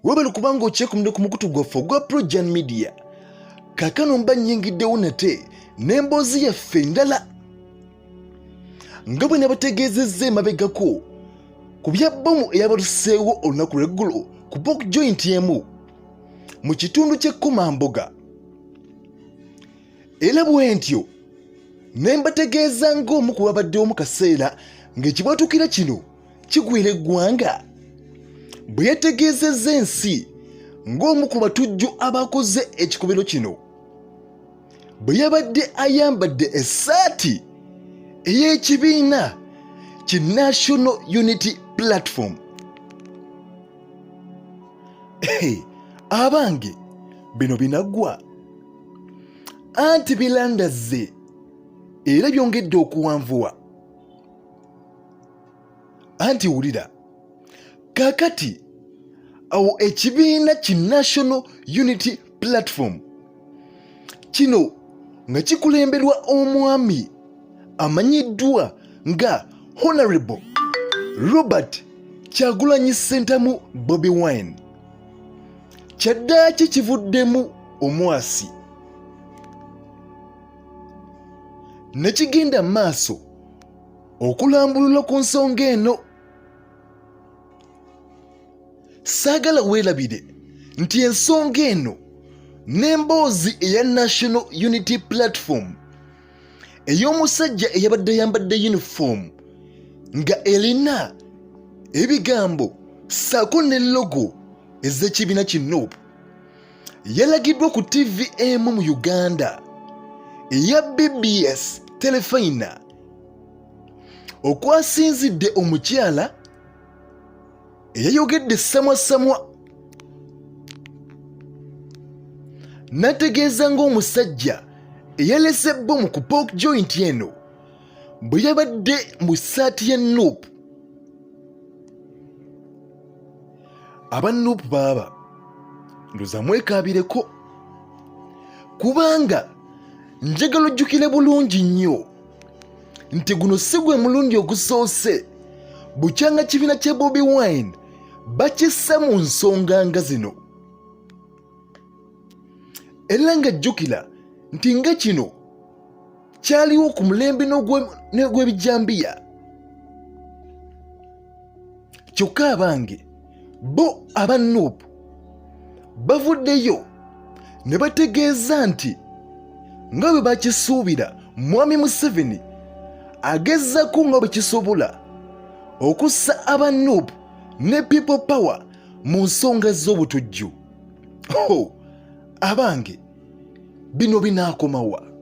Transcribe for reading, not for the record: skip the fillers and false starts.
Webale kubanga okyekumidde ku mukutu gwaffe ogwa Projan Media. Kaakano mba nnyingiddewo nate n'emboozi yaffe endala nga bwe nabategeezezza emabegako ku bya bbomu eyabatuseewo olunaku lw'eggulo ku Pork Joint emu mu kitundu ky'e Komamboga. Era bwe ntyo ne mbategeeza ng'omu ku babaddewo mu kaseera ng'ekibwatukira kino kigwira eggwanga bwe yategeezezza ensi ng'omu ku batujju abakoze ekikubiro kino bwe yabadde ayambadde essaati ey'ekibiina ki National Unity Platform. Abange bino binaggwa anti bilandazze era byongedde okuwanvuwa. Anti wulira kaakati awo ekibiina ki National Unity Platform kino nga kikulemberwa omwami amanyiddwa nga Honorable Robert Kyagulanyi Ssentamu Bobi Wine kyaddaaki kivuddemu omwasi ne kigenda maaso okulambulula ku nsonga eno. Saagala weerabire nti ensonga eno n'emboozi eya National Unity Platform ey'omusajja eyabadde ayambadde yunifoomu nga erina ebigambo ssaako ne logo ez'ekibiina ki Nup yalagiddwa ku ttivi emu mu Uganda eya BBS Telefayina okwasinzidde omukyala eyayogedde ssamwassamwa n'ategeeza ng'omusajja eyalese bbomu ku pork joint eno bwe yabadde mu ssaati ya Nup. Aba Nup baaba ndoza mwekaabireko kubanga njagala ojjukire bulungi nnyo nti guno si gwe mulundi ogusoose bukyanga kibiina kya Bobi Wine bakissa mu nsonga nga zino, era nga jjukira nti nga kino kyaliwo ku mulembe n'ogw'ebijambiya. Kyokka abange bo aba Nup bavuddeyo ne bategeeza nti nga bwe bakisuubira Mwami Museveni agezaako nga bwe kisobola okussa aba Nup ne People Power mu nsonga z'obutujju. Oh, abange bino binaakomawa?